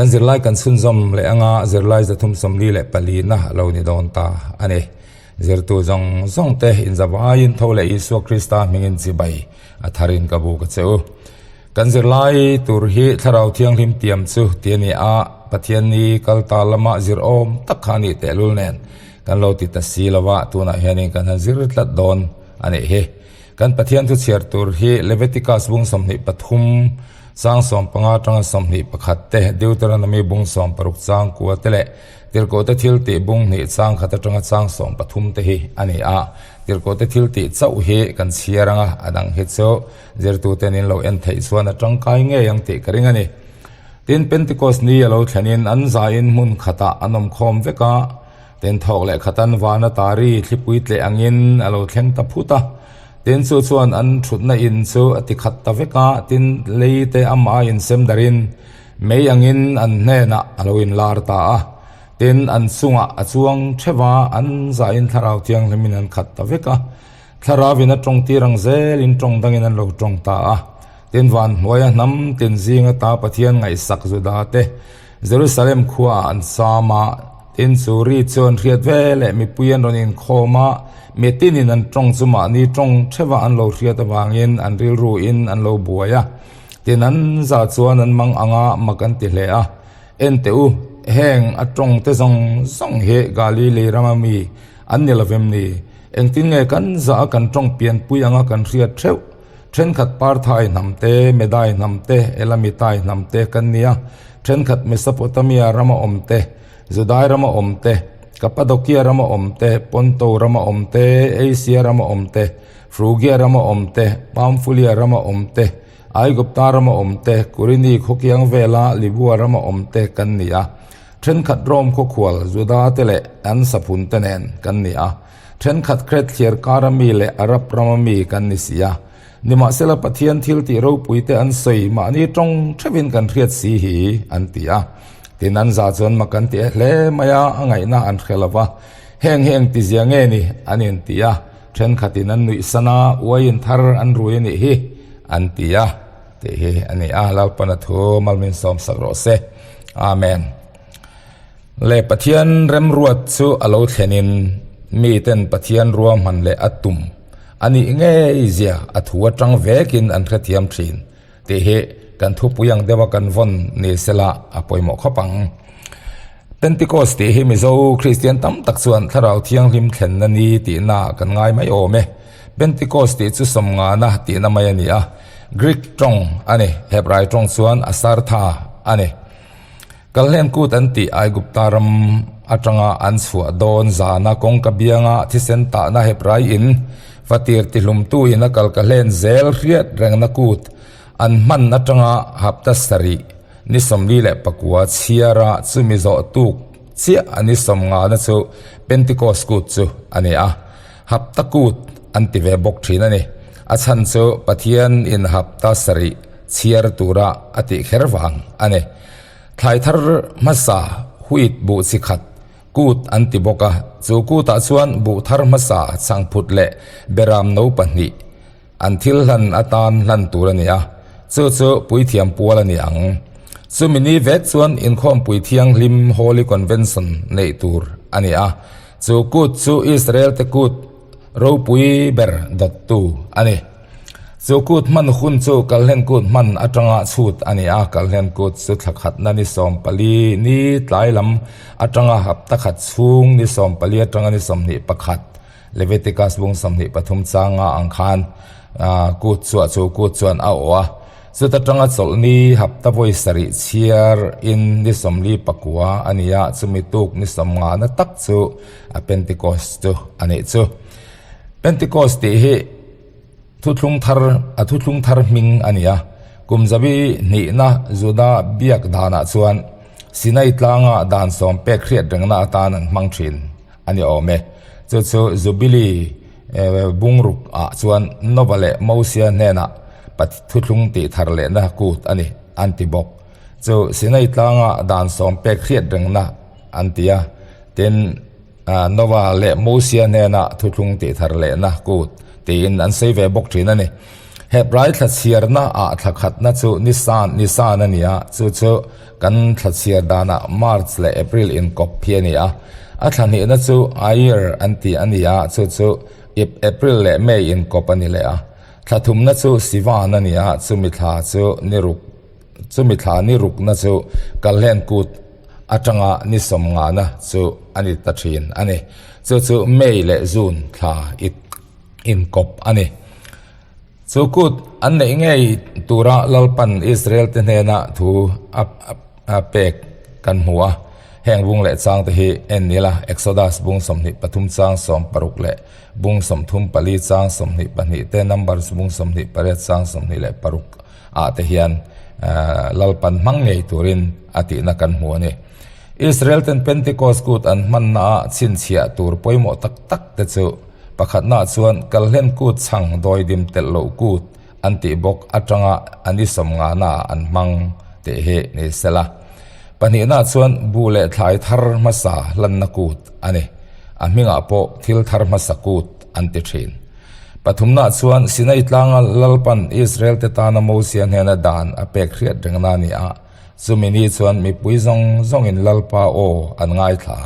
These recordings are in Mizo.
Kan zirlai kan chhunzawm leh anga zirlai 344 na lo ni dawn ta a ni. Zirtu zawng zawng te inzavaiin tho leh Isua Krista hmingin chibai a tharin ka bu ka che u. Kan zirlai tur hi Thlarau Thianghlim tiam chu ti a ni a, Pathian ni kal ta lama zir awm tak kha a nih tehlul nen kan lo ti ta si lo a, tunah hianin kan han zir tlat dawn a nih hi. Kan Pathian thu chhiar tur hi Leviticus bung 23 chang 15 atanga 21 te, Deuteronomy bung 16 chang kua te leh Tirhkohte thil tih bung hnih chang khat atanga chang 13 te hi a ni a. Tirhkohte thil tih chauh hi kan chhiar anga a dang hi chu zirtuten in lo en theih chuan a tangkai ngei ang tih ka ring a ni. Tin, Pentecost ni a lo thlenin an zaiin hmun khatah an awm khawm vek a, Tin thawk leh khatan vana tari thlipui tleh angin a lo thleng ta phut a. Tin chu chuan an thutna in chu a ti khat ta vek a, tin lei te amah a insem darin mei angin an hnenah a lo inlar ta a. Tin an chungah a chuang theuh a, an zahin thlarau thianghlimin an khat ta vek a. Thlarauin a tawng tir ang zelin tawng dangin an lo tawng ta a. Tin van hnuaia hnam tin zinga ta Pathian ngaihsak Juda te Jerusalem khuaah an sam a, tin chu ri chu an hriat ve leh mipui an rawn inkhawm a, mi tinin an tawng chu mahni tawng theuhah an lo hriat avangin an rilruin an lo buai a, tin an za chuan an mang ang a, mak an ti hle a. En teh u, heng a tawng te zawng zawng hi Galilei rama mi an ni lovem ni? Engtin nge kan za a kan tawng pianpui anga kan hriat theuh? Thenkhat Parthai hnam te, Medai hnam te, Elamitai hnam te kan ni a, thenkhat Mesopotamia rama awm te, Judai rama awm te, Kapadokia rama awm te, Ponto rama awm te, Asia rama awm te, Frugia rama awm te, Pamfulia rama awm te, Aigupta rama awm te, Kurini khawkiang vela Libua rama awm te kan ni a, thenkhat Rome khawkhual Juda te leh an saphun te nen kan ni a. Thenkhat Kret thliar kara mi leh Arab rama mi kan ni si a. Nimahsela Pathian thil tih ropui te an sawi mahni tawng theuhin kan hriat si hi an ti a. Tin an za chuan mak an ti e hle mai a, a ngaihna an hre lo va. Heng hi engti zia nge ni an inti a, thenkhatin an nuih san a, uaiin thar an rui a nih hi an ti a tih hi a ni a. Lalpana thu malmin sawmsak rawh se. Amen. Le Pathian remruat chu a lo thlenin miten Pathian ruahman leh a tum a nih ngei zia a thu atang vekin an hrethiam thin tih hi kan thupui ang deuha kan vawn ni sela a pawimawh khawp ang. Pentecost tih hi Mizo Kristian tam tak chuan Thlarau Thianghlim thlenna ni tihna kan ngai mai awm e. Pentecost tih chu sawmngana tihna mai a ni a, Greek tawng a ni, Hebrai tawng chuan a sartha a ni. Kalhlen kut an tih Aigupta ram atanga an chhuah dawn zana kawngka bianga thisen tahna Hebrai in fatir tihlumtu in a kal ka hlen zel hriat rengna kut an hman atanga hapta sarih ni 44 chhiara chumi zawh tuk chiah a ni 50 na chu Pentecost kut chu a ni a, hapta kut an ti ve bawk thin a ni. A chhan chu Pathian in hapta sarih chhiar tura a tih kher vang a ni. Thlai thar hmasa wheat buh chi khat kut an ti bawk a, chu kutah chuan buh thar hmasa chhangphut leh beram no pahnih an thil hlan atan hlan tur a ni a, chu chu puithiam pual a ni ang. Chumi ni vek chuan inkhawmpui thianghlim Holy Convention neih tur a ni a, chu kut chu Israel te kut ropui ber dawttu a ni. Chu kut hman hun chu Kalhlen kut hman atanga chhut a ni a, Kalhlen kut chu thla khatna ni 14 ni tlai lam atanga hapta khat chhung ni 14 atanga ni 21 Leviticus bung 23 changa ang khan kut chu a chu kut chuan a awh a. Chuta tanga chawlhni hapta vawi sarih chhiar in ni 49 a ni a, chumi tuk ni 50 na tak chu a Pentecost chu a nih chu. Pentecost tih hi Thuthlung thar a thuthlung thar hming a ni a, kum zabi hnihna Juda biak danah chuan Sinai tlanga dan sawm pek hriat rengna atan an hmang thin a ni awm e. Chu chu Jubilee bungruk ah chuan Nova leh Mosia hnenah thuthlung tih thar lehna kut a ni an ti bawk. Chu Sinai tlanga dan sawm pek hriat rengna an ti a, tin, Nova leh Mosia hnena thuthlung tih thar lehna kut tiin an sawi ve bawk thin a ni. Hebrai thla chhiarna ah thla khatna chu Nisan, Nisan a ni a, chu chu kan thla chhiar danah March leh April inkawp hi a ni a. A thla hnihna chu Iyar an tih a ni a, chu chu April leh May inkawp a ni leh a. Thla thumna chu Sivan a ni a, chumi thla chu ni ruk chumi thla ni rukna chu Kalhlen kut atanga ni sawmngana chu a ni ta thin a ni. Chu chu May leh June thla inkawp a ni. Chu kut an neih ngei tura Lalpan Israel te hnena thu a pek kan hmu a. Heng bung leh chang te hi en ila, Exodus bung 23 chang 16 leh bung 34 chang 22 te, Numbers bung 28 chang 26 ah te hian Lalpan hmang ngei turin a tihna kan hmu a ni. Israel ten Pentecost kut an hmanna ah chhinchhiah tur pawimawh tak tak te chu Pakhatnaah chuan Kalhlen kut chhang dawidim telh loh kut an tih bawk atanga a ni sawmngahnaah an hmang tih hi ni sela. Pahnihnaah chuan buh leh thlai thar hmasa hlanna kut a ni. A hmingah pawh thil thar hmasa kut an ti thin. Pathumnaah chuan Sinai tlanga Lalpan Israel te tana Mosia hnena dan a pek hriat rengna a ni a, chumi ni chuan mipui zawng zawngin Lalpa aw an ngaithla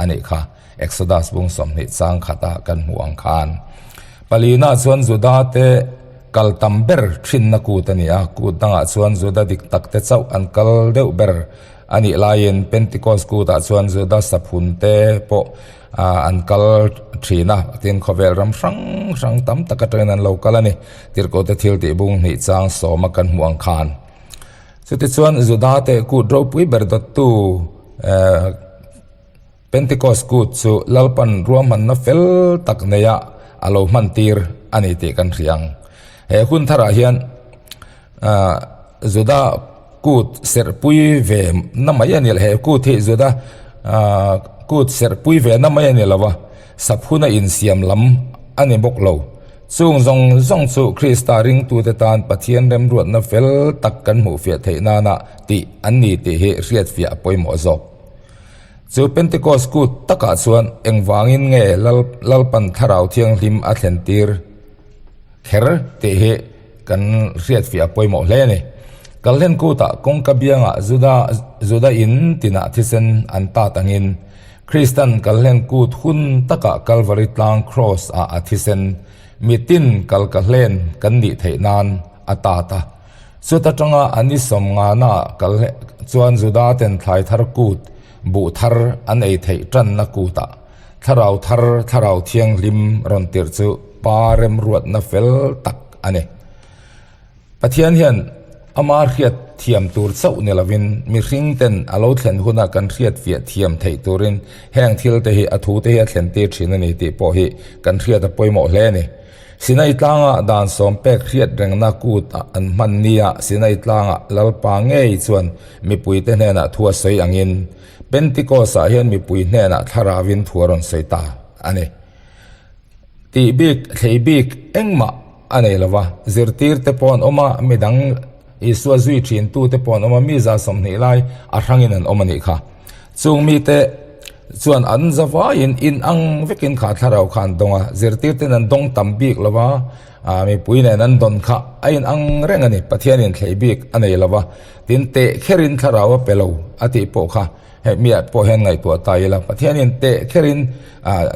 a nih kha. Exodus bung 20 chang khata kan hmuh ang khan. Palina chuan Juda te kal tam ber thinna kut a ni a, kut dangah chuan Juda dik tak te chauh an kal deuh ber a nih laiin Pentecost kutah chuan Juda saphun te pawh an kal thin a, tin khawvel ram hrang hrang tam tak atangin an lo kal a ni. Tirhkohte thil tih bung hnih chang sawma kan hmuh ang khan. Chutichuan Juda te kut ropui ber dawttu Pentecost kut chu Lalpan ruahmanna fel tak neia a lo hmantir a ni tih kan hria ang. He hun tharah hian Juda kut serhpui ve na mai a ni lo, he kut hi Juda kut serhpui ve na mai a ni lo a, saphuna insiam lam a ni bawk lo. Chung zawng zawng chu Krista ringtute tan Pathian remruatna fel tak kan hmuhfiah theih nana tih an ni tih hi hriatfiah a pawimawh zawk. Chu Pentecost kut takah chuan engvangin nge Lalpan Thlarau Thianghlim a thlentir kher tih hi kan hriatfiah a pawimawh hle a ni. Kalhlen kutah kawngka biangah Juda Juda in tinah thisen an tat angin Kristan Kalhlen kut hun takah Kalvari tlang Kraws ah a thisen mitin kal ka hlen kan nih theih nan a tat a. Chuta tanga an i sawm ngana kal chuan Juda ten thlai thar kut, buh thar an ei theih tanna kutah thlarau thar, thlarau thianghlim rawn tirh chu pa remruatna fel tak a ni. Pathian hian ama hriat thiam tur chauh ni lovin mihring ten a lo thlen huna kan hriat fiah thiam theih turin heng thil te hi a thu te hi a thlen tir thin a ni tih pawh hi kan hriat a pawimawh hle a ni. Sinai tlanga dan sawm pek hriat rengna kut an hman nia Sinai tlanga Lalpa ngei chuan mipuite hnenah thu a sawi angin Pentecost-ah hian mipui hnenah thlaravin thu a rawn sawi ta a ni. Tih bik, thlei bik engmah a nei lo va, zirtirte pawh an awm a, midang Isua zui thintute pawh an awm a, mi 120 lai a hrangin an awm a nih kha. Chung mite chuan an zavaiin in ang vekin kha thlarau kha an dawng a, zirtirten an dawng tam bik lo va, mipui nen an dawn kha a in ang reng a ni, Pathianin thlei bik a nei lo va, tin teh kherin thlarau a pe lo a tih pawh kha Hei miah pawh hian ngaihtuah ta ila, Pathianin teh kherin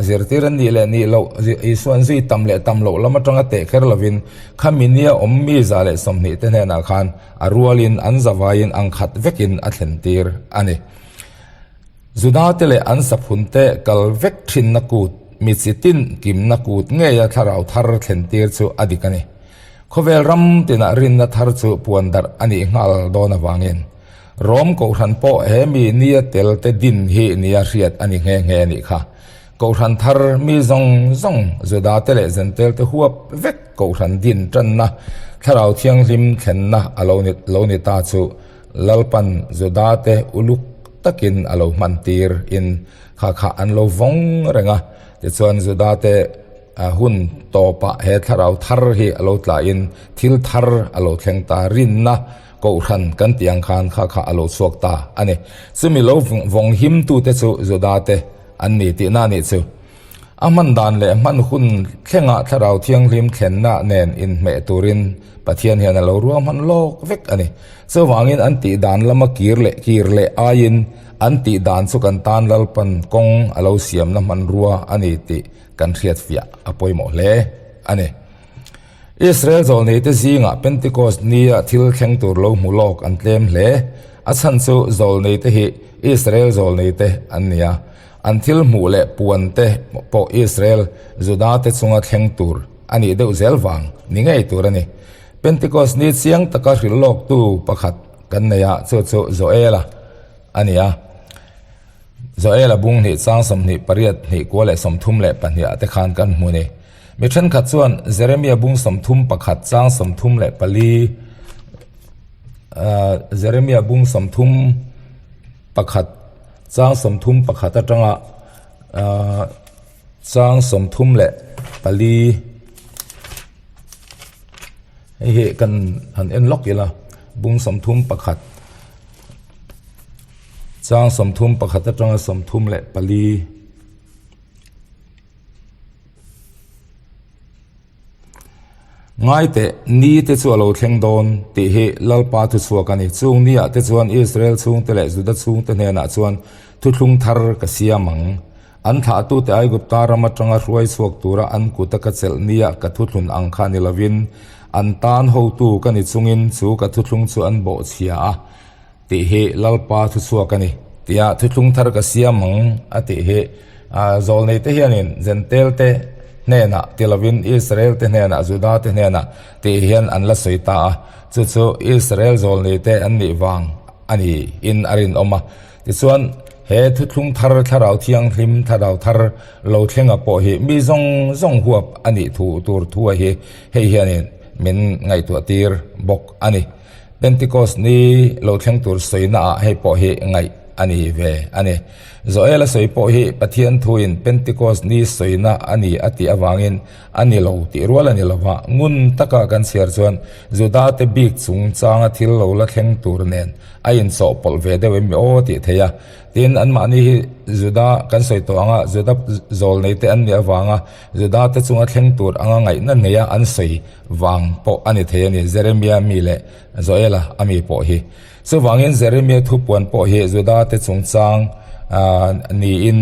zirtir an nih leh nih loh, Isua'n zui tam leh tam loh lam atanga teh kher lovin khami nia awm mi 120 te hnenah khan a rualin an zavaiin ang khat vekin a thlentir a ni. Judate leh an saphunte kal vek thinna kut, mi chi tin kimna kut ngeia thlarau thar thlentir chu a dik a ni. Khawvel ram tinah rinna thar chu puan darh a nih nghal dawn avangin Rom Kohhran pawh he mi nia tel te din hi nia hriat a ni nghe nghe a nih kha. Kohhran thar mi zawng zawng Juda te leh Zentel te huap vek Kohhran din tanna Thlarau Thianghlim thlenna a lo ni lo ni ta chu Lalpan Juda te uluk takin a lo hman tir in kha kha an lo vawng reng a. Tichuan Juda te A hun tawpah he thlarau thar hi a lo tlahin thil thar a lo thleng ta, rinna kohhran kan tih ang khan kha kha a lo chhuak ta a ni. Chumi lo vawng himtute chu Judate an ni tihna a nih chu. A hman dan leh hman hun thlenga Thlarau Thianghlim thlenna nen inhmeh turin Pathian hian a lo ruahman lawk vek a ni. Chuvangin an tih dan lama kir leh kir leh aiin an tih dan chu kan tan Lalpan kawng a lo siamna hmanrua a ni tih kan hriatfiah a pawimawh hle a ni. Israel zawlneite zingah Pentecost nia thil thleng tur lo hmu lawk an tlem hle. A chhan chu zawlneite hi Israel zawlneite an ni a, an thil hmuh leh puante pawh Israel Judate chunga thleng tur a nih deuh zel vang ni ngei tur a ni. Pentecost ni chiang taka hrilh lawktu pakhat kan nei a, chu chu Joela a ni a. Joela bung hnih chang 28 hnih kua leh 32 ah te khan kan hmu ni. Mi thenkhat chuan Jeremia bung 31 chang 34, Jeremia bung 31 chang 31 atanga chang 34 hei hi kan han en lawk ila bung 31 chang 31 atanga 34. Ngai teh, ni te chu a lo thleng dawn, tih hi Lalpa thuchhuak a ni. Chung niah te chuan Israel chhungte leh Juda chhungte hnenah chuan thuthlung thar ka siam ang. An thlahtute Aigupta ram atanga hruai chhuak tura an kuta ka chelh nia ka thuthlun ang kha ni lovin, an tan hotu ka ni chungin chu ka thuthlung chu an bawhchhia a. Tih hi Lalpa thuchhuak a ni tia thuthlung thar ka siam ang a tih hi Zawlneite hianin Jentail-te hnenah ti lovin Israel-te hnenah Juda-te hnenah tih hian an la sawi ta a, chu chu Israel zawlneite an nih vang a ni in a rinawm a. Tichuan, he thuthlung thar Thlarau Thianghlim Thlarau thar lo thlenga pawh hi mi zawng zawng huap a nih thu tur thu a hi hei hianin min ngaihtuah tir bawk a ni. Pentecost ni lo thleng tur sawina ah hei pawh hi ngaih a ni ve a ni. Joel a sawi pawh hi Pathian thuin Pentecost ni sawina a ni a tih avangin a ni lo tih rual a ni lo va, ngun taka kan chhiar chuan Juda te bik chungchanga thil lo la thleng tur nen a inchawhpawlh ve deuh em mi aw tih theih a. Tin, anmahni hi Juda kan sawi tawh anga Juda zawlneite an nih avanga Juda te chunga thleng tur anga ngaihna neia an sawi vang pawh a ni thei a ni, Jeremia mi leh Joela a mi pawh hi. Chuvangin Jeremia thupuan pawh hi Juda te chungchang niin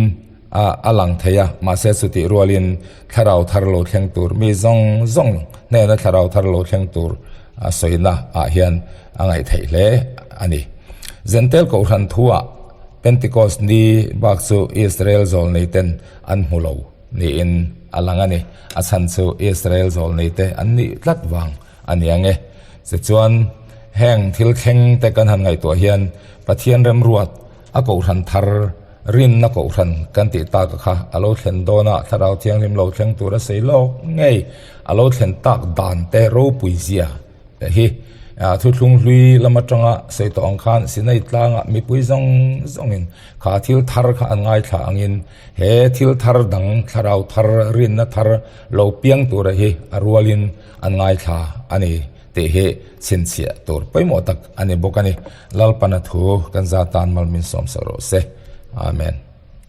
a lang thei a, mahse chutih rualin thlarau thar lo thleng tur mi zawng zawng hnena thlarau thar lo thleng tur sawina ah hian a ngaih theih hle a ni. Jentail Kohhran thuah Pentecost ni bak chu Israel zawlneiten an hmu lo. Niin a lang a ni. A chhan chu Israel zawlneite an nih tlat vang a ni ang e. Tichuan, heng thil thleng te kan han ngaihtuah hian Pathian remruat a kohhran thar, rinna kohhran kan tih tak kha a lo thlen dawn a, Thlarau Thianghlim lo thleng tur a sei lawk ngei a lo thlen tak dan te ropui zia Hi thuthlung hlui lam atanga sawi tawh ang khan Sinai tlangah mipui zawng zawngin kha thil thar kha an ngaithla angin he thil thar dang thlarau thar rinna thar lo piang tura hi a rualin an ngaithla a ni tih hi chhinchhiah tur pawimawh tak a ni bawk a ni. Lalpana thu kan za tan mal min sawm sak rawh se. Amen.